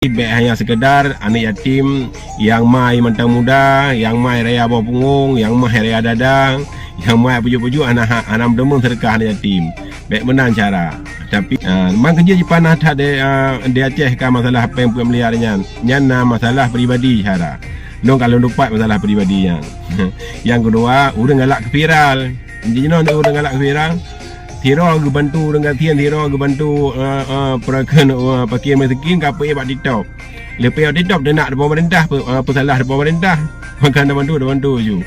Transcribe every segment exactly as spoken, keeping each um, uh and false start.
Bék hanya sekedar aneuk yatim nyang mai mantong muda, nyang mai raya boh punggong, nyang mai raya dada, nyang mai pujuk-pujuk hana, hana meudeungon seudeukah aneuk yatim. Bék meunan cara. Tapi, ah, memang keujeuet jipanah that di, ah, di Aceh ka masalah péng peuet miliar nyan. Nyan na masalah pribadi cara. Lôn ka lôn tupat masalah pribadi nyan. Nyang keudua, ureueng galak keu viral. Jinoe ureueng galak keu viral. Sidroe geubantu ureueng gasien, sidroe geubantu, eh, eh, peurakan, eh, fakir miskin ka peuék bak TikTok. Leupah TikTok teunak di pemerintah, pe-, eh, peusalah di pemerintah. Maka na bantu, na bantu ju.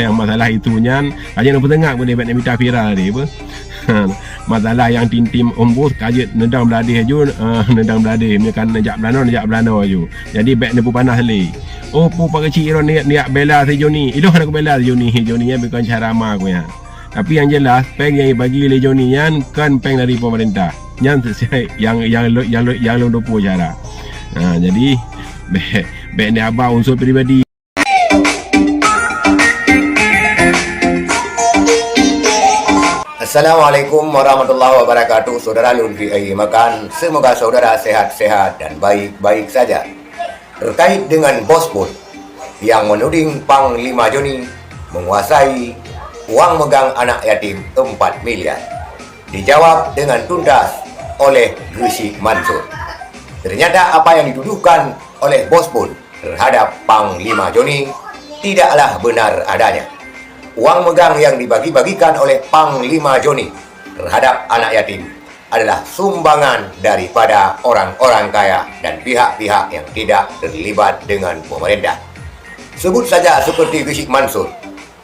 Nyang masalah itu nyan, hanya na peuteunak pun dia nak mita viral tadi, apa? Masalah nyang tim-tim ombus ka jeuet neudong bladeh aju, eh, neudong bladeh. Meunyoe kan neujak beulanoe, neujak beulanoe aju. Jadi, bék neupeupanas lé. Oh, peue pakon cit droe niat, niat bela si Joni. Ilôn hana kubela si Joni. Joni nyan bukan cara ma ku nyan. Tapi nyang jelas, péng nyang jibagi lé Joni nyan kon péng dari pemerintah. Nyan nyang, nyang, nyang, nyang lôn tupeue cara. Ha, jadi, bék, bék neuhaba unsur pribadi. Assalamualaikum warahmatullahi wabarakatuh. Saudara Lutfi Ayi Makan, semoga saudara sehat-sehat dan baik-baik saja. Terkait dengan Bos Bun yang menuding Panglima Joni menguasai uang megang anak yatim empat miliar, dijawab dengan tuntas oleh Geuchik Mansur. Ternyata apa yang dituduhkan oleh Bos Bun terhadap Panglima Joni tidaklah benar adanya. Uang megang yang dibagi-bagikan oleh Panglima Joni terhadap anak yatim adalah sumbangan daripada orang-orang kaya dan pihak-pihak yang tidak terlibat dengan pemerintah. Sebut saja seperti Geuchik Mansur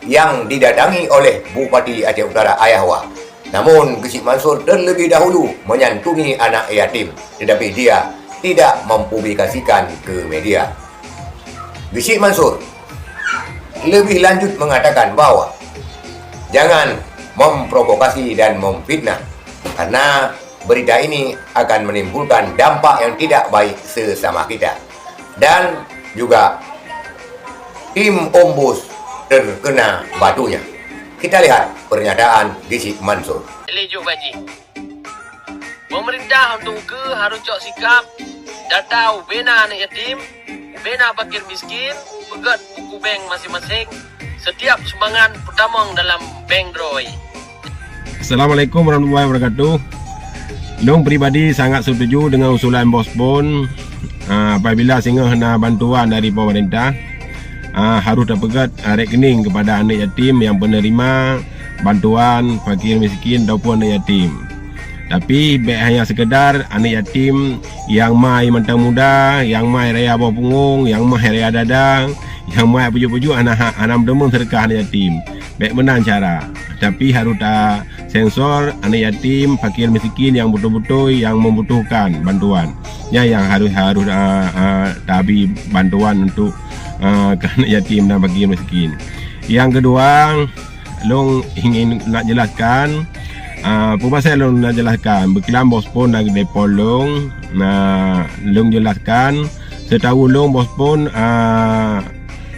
yang didatangi oleh Bupati Aceh Utara Ayah Wa. Namun, Geuchik Mansur terlebih dahulu menyantuni anak yatim, tetapi dia tidak mempublikasikan ke media. Geuchik Mansur lebih lanjut mengatakan bahwa jangan memprovokasi dan memfitnah, karena berita ini akan menimbulkan dampak yang tidak baik sesama kita. Dan juga tim ombus terkena batunya. Kita lihat pernyataan Geuchik Mansur. Lé jok gaji. Pemerintah untuk ke harus cok sikap data ubena anak yatim, ubena fakir miskin, peugét buku bank masing-masing, setiap sumbangan peutamong dalam bank droe. Assalamualaikum warahmatullahi wabarakatuh. Lôn pribadi sangat setuju dengan usulan Bos Bun. Ah, apabila singoh na bantuan dari pemerintah, ah, harus tapeugét, ah, rekening kepada anak yatim yang penerima bantuan fakir miskin ataupun anak yatim. Tapi bék hanya sekedar anak yatim yang mai mantong muda, yang mai raya boh punggong, yang mai raya dada, yang mai pujuk-pujuk hana, hana meudeungon seudeukah anak yatim. Bék meunan cara. Tapi harus ta sensor anak yatim, fakir miskin yang betul-betul yang membutuhkan bantuan. Nyan yang harus, harus, ah, ah, tabi bantuan untuk, ah, ke anak yatim dan fakir miskin. Yang kedua, lôn ingin nak jelaskan, ah, peue pasal lôn nak jelaskan. Beukilan Bos Bun dan Depo lôn, nah, lôn jelaskan. Seutahu lôn Bos Bun, ah,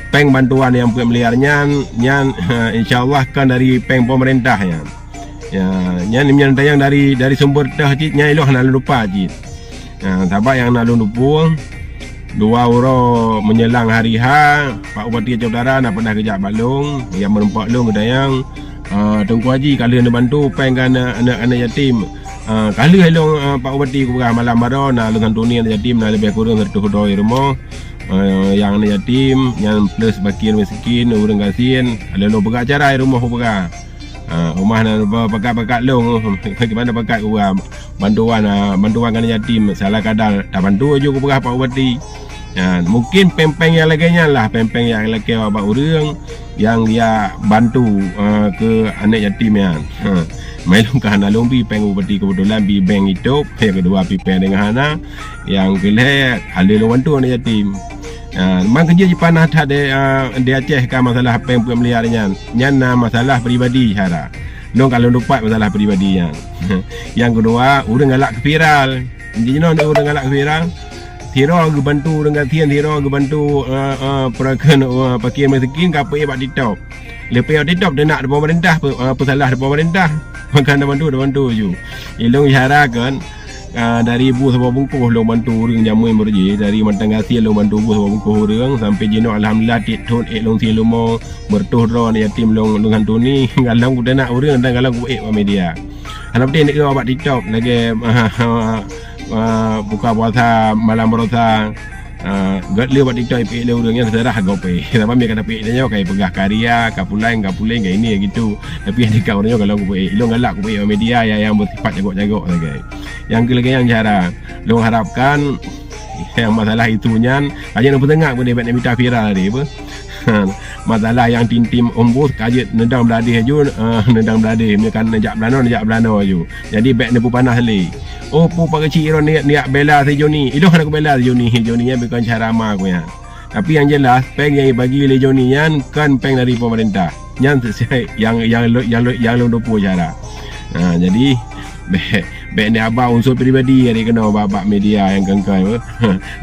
péng bantuan yang peuet miliar nyan, nyan, insya Allah kan dari péng pemerintah nyan. Ya, nyan, nyan tayang dari, dari sumber teuh cit, nyan ilôn hana lôn lupa cit. Ya, sabab nyang na lôn lupa, dua uroe menjelang hari H, Pak Bupati Aceh Utara na pernah geujak bak lôn, geujak meureumpok lôn geutanyong, ah, Teungku Haji, ka lheueh neubantu péng keu aneuk, aneuk, aneuk yatim. Ah, ka lheueh lôn, ah, Pak Bupati kupeugah malam baroe na lôn santuni aneuk yatim na leubeh kureueng seratus droe rumoh. Ah, nyang aneuk yatim, nyan plus fakir miskin, ureueng gasien, lôn peugah cara rumoh kupeugah. Ha, rumah na pakat-pakat lôn, bagaimana pakat kupeugah bantuan, ha, bantuan keu aneuk yatim, salah kadar tabantu aju kupeugah Pak Bupati. Ha, mungkin péng-péng nyang lagèe nyan lah, péng-péng nyang lakèe bak ureueng nyang ya bantu, ha, keu aneuk yatim nyan. Ha, mai lôn ka hana lôn bi péng Bupati, keubeutulan bi bank itôb, nyang keudua pi péng deungon hana, nyang keulhèe ka lheueh lôn bantu aneuk yatim. Ha, memang keujeuet jipanah that di, ha, di Aceh ka masalah péng peuet miliar nyan. Nyan na masalah pribadi cara. Lôn ka lôn tupat masalah pribadi nyan. Nyang keudua, ureueng galak keu viral. Jinoe ureueng galak keu viral. Sidroe geubantu ureueng gasien, sidroe geubantu, eh, eh, peurakan, eh, fakir miskin ka peuék bak TikTok. Leupah TikTok teunak di pemerintah, pe-, eh, peusalah di pemerintah. Maka na bantu, na bantu ju. Ilôn cara kan, Ah, dari bu saboh bungkôh lôn bantu ureuëng jameun beureuji, dari mantong gasien lôn bantu bu saboh bungkôh ureuëng, sampai jinoe alhamdulillah tiep thon ék lôn sie leumo, beureutoh droe aneuk yatim lôn, lôn santuni, galom kuteunak ureuëng dan galom kuék bak media. Hana putih neuk bak TikTok lagée, ah, buka puasa malam barosa. Ah, gét lé bak TikTok ipeuék lé ureuëng nyan, seudeurah gob peuék. Sabab mie ka tapeuék tanyoe ka ipeugah karya, ka pulang, ka pulang, ka ini, ka gitu. Tapi nyang teuka ureuëng nyoe galom kupeuék. Ilôn galak kupeuék bak media nyang, nyang beusifat jagok-jagok sagai. Nyang keu lagée nyang cara, lôn harapkan nyang masalah itu nyan, ka jeuet neupeuteunak beudeh, bék neumita viral tadi, apa? Masalah nyang tim-tim ombus ka jeuet neudong bladeh aju, eh, neudong bladeh. Meunyoe ka neujak beulanoe, neujak beulanoe aju. Jadi bék neupeupanas lé. Oh, peue pakon cit droe neujak bela si Joni. Ilôn hana kubela si Joni. Joni nyan bukon cara ma ku nyan. Tapi nyang jelas, péng nyang jibagi lé Joni nyan kon péng dari pemerintah. Nyan nyang, nyang, nyang lôn tupue cara. Ha, jadi, bék, bék neuhaba unsur pribadi nyang keunoe bak, bak media nyang keu-keu.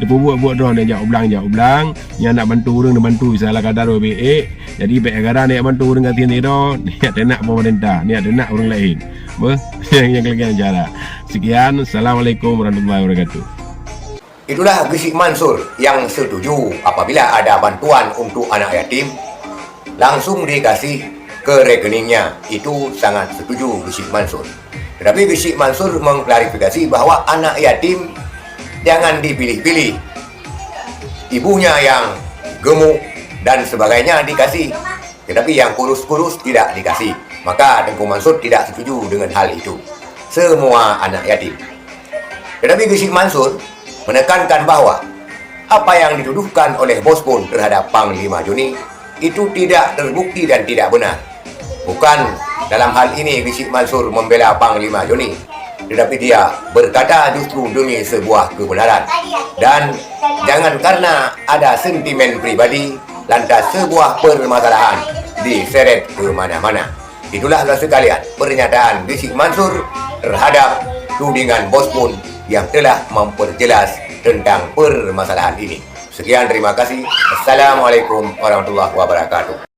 Neupeubuet-buet droe neujak u blang, jak u blang. Nyang nak bantu ureuëng neubantu, salah kadar bék. Jadi, bék gara-gara neujak bantu ureuëng gasien sidroe, neujak teunak pemerintah, neujak teunak ureuëng laén. Beuh, nyang, nyang keu lagée nyan cara. Sekian, Assalamualaikum warahmatullahi wabarakatuh. Itulah Geuchik Mansur yang setuju apabila ada bantuan untuk anak yatim, langsung dikasih ke rekeningnya. Itu sangat setuju Geuchik Mansur. Tetapi Geuchik Mansur mengklarifikasi bahwa anak yatim jangan dipilih-pilih. Ibunya yang gemuk dan sebagainya dikasih. Tetapi yang kurus-kurus tidak dikasih. Maka Tengku Mansur tidak setuju dengan hal itu. Semua anak yatim. Tetapi Geuchik Mansur menekankan bahwa apa yang dituduhkan oleh Bos Bun terhadap Panglima Joni itu tidak terbukti dan tidak benar. Bukan dalam hal ini Geuchik Mansur membela Panglima Joni, tetapi dia berkata justru demi sebuah kebenaran. Dan jangan karena ada sentimen pribadi, lantas sebuah permasalahan diseret ke mana-mana. Itulah, saudara sekalian, pernyataan Geuchik Mansur terhadap tudingan Bos Bun yang telah memperjelas tentang permasalahan ini. Sekian, terima kasih. Assalamualaikum warahmatullahi wabarakatuh.